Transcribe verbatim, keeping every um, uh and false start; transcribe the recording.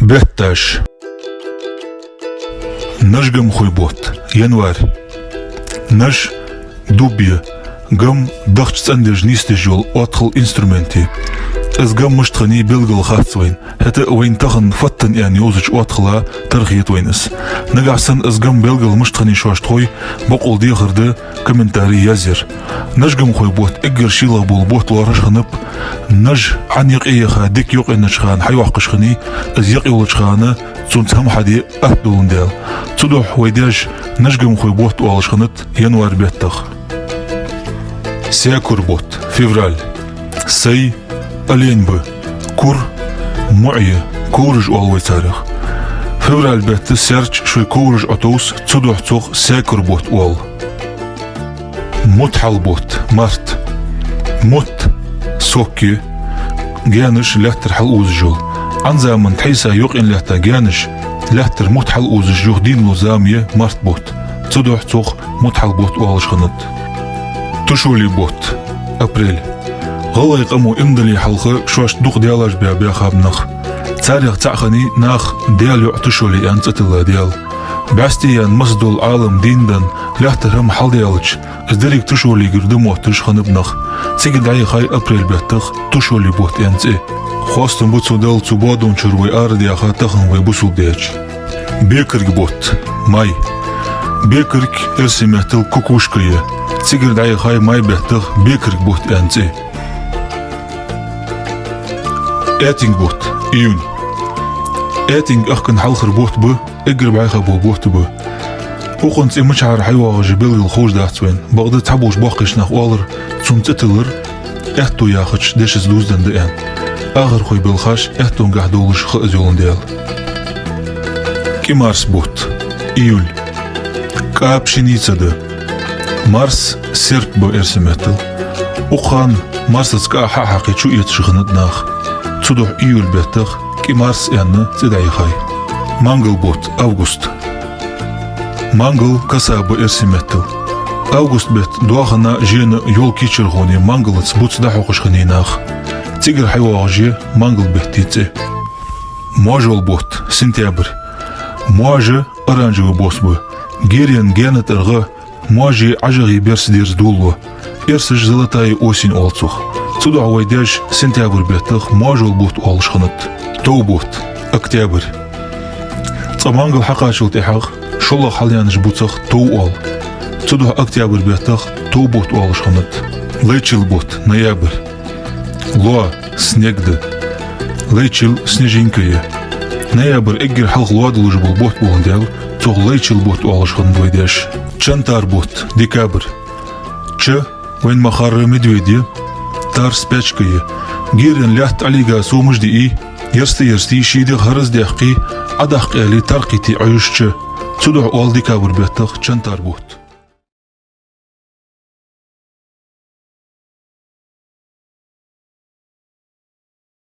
Бетташ. Нажгамхой бутт, январь. Наж — дуб я, гам — дахча цӀендеш, нийсдеш йола оатхал, инструмент я. Из гам мишта хиннай белгала хац вайна. ХӀаьта а вайна тахан «Фаттан» аьнна йовзача оатхала тара хет вайна из. Нагахь санна из гам белгала мишта хиннай шоашта хой, бокъонца дехар да, комментарий язъяр. Нажгамхой бутт эггара шийлагӀа бола бутт лоархӀаш хиннаб. Наж Ӏан юкъе яха дика йокъаеннача хана хьайоаккхаш хиннай, из юкъе йолча хана цунца хӀама хьаде атта доландаь. Цудухьа вай даьша нажгамхой бутт оалаш хиннад январь беттах. Саькур бутт, февраль. Сай олень ба, кур муӀ я, ковраш оал вай царех. Февраль бетта саьрча шоай ковраш Ӏотовс, цудухьа цох саькур бутт оал. Мутт хьал бутт, март. Мутт сок я, гаьнаш лаьттара хьалузаш йола. Ӏан заман тхьайса йокъаенна лаьтта гаьнаш лаьттара мутт хьалузаш юха дийнлу зама я март бутт. Цудухьа цох мутт хьал бутт оалаш хиннад. Тушоли бутт, апрель. ГӀалгӀай къамо иман дилле хьалха шоашта дукха даьлаш баь баьхаб нах. Царех цаӀ хиннай наха Даьла йоӀ Тушоли аьнна цӀи тилла Даьла. БӀаьсти яьнна, массадола Ӏалам дийна денна, лаьттара хӀама хьалдаьлча, из деррига Тушолигара да мотташ хиннаб нах. Цига дӀаяхай апрель беттах Тушоли бутт аьнна цӀи. Хоастам ба цу Далла, цу боадон чура вай арадаьха, тахан вай бусалба даьча. Бекарг бутт, май. Бекарг эрсий меттала кукушка я. Цигара дӀаяхай май беттах бекарг бутт аьнна цӀи. Аьтинг бутт, июнь. Аьтинг ахкан хьалхара бутт ба, эггара бӀайха бола бутт ба. Укхан цӀи мичахьара хьайоагӀаш я белгала ховш дац вайна. Бакъда цхьаболча боккхийча наха оалар, цун цӀи тиллар аьттув яхача дешаца дувзаденна да аьнна. Ахархой белхаш аьттунгахьа долаш ха из йоландаь. КӀимарс бутт, июль. КӀа пшеница да. Марс серп ба эрсий меттала. Укхан марсаца кӀа хьа а хьакхе чуэцаш хиннад наха. Цудухьа июль беттах КӀимарс аьнна цӀи дӀаяхай. Мангал бутт, август. Мангал коса ба эрсий меттала. Август бетта доахана, жена, йолкийчархоне мангалаца буц дӀахьокхаш хиннай наха. Цигара хьайоагӀаш я мангал бетта цӀи. Моажол бутт, сентябрь. Моажа оранжевый бос ба. Герен гаьна тӀара гӀа, моажеи ӀажагӀеи берса дерза дулло. Эрсаша золотая осень оал цох. Цудухьа вай даьша сентябрь беттах моажол бутт оалаш хиннад. Тов бутт, октябрь. Цкъа мангал хьакхачул тӀехьагӀа шоллагӀа хьалъяьннача буцах тов оал. Цудухьа октябрь беттах тов бутт оалаш хиннад. Лайчил бутт, ноябрь. Лоа, снег да. Лайчил снежинка я. Ноябрь эггара хьалха лоа долаш бола бутт боландаь, цох лайчил бутт оалаш хиннад вай даьша. Чан тар бутт, декабрь. Ча вайна ма харра медведь я, тар спячка я. Герен лаьтта Ӏалийга сомаш дийя, ярста-ярстий, ший дегӀ хӀараздаьккхе, Ӏадаккха аьле, тар кхийте Ӏуйш ча. Цудухьа оал декабрь беттах чан тар бутт.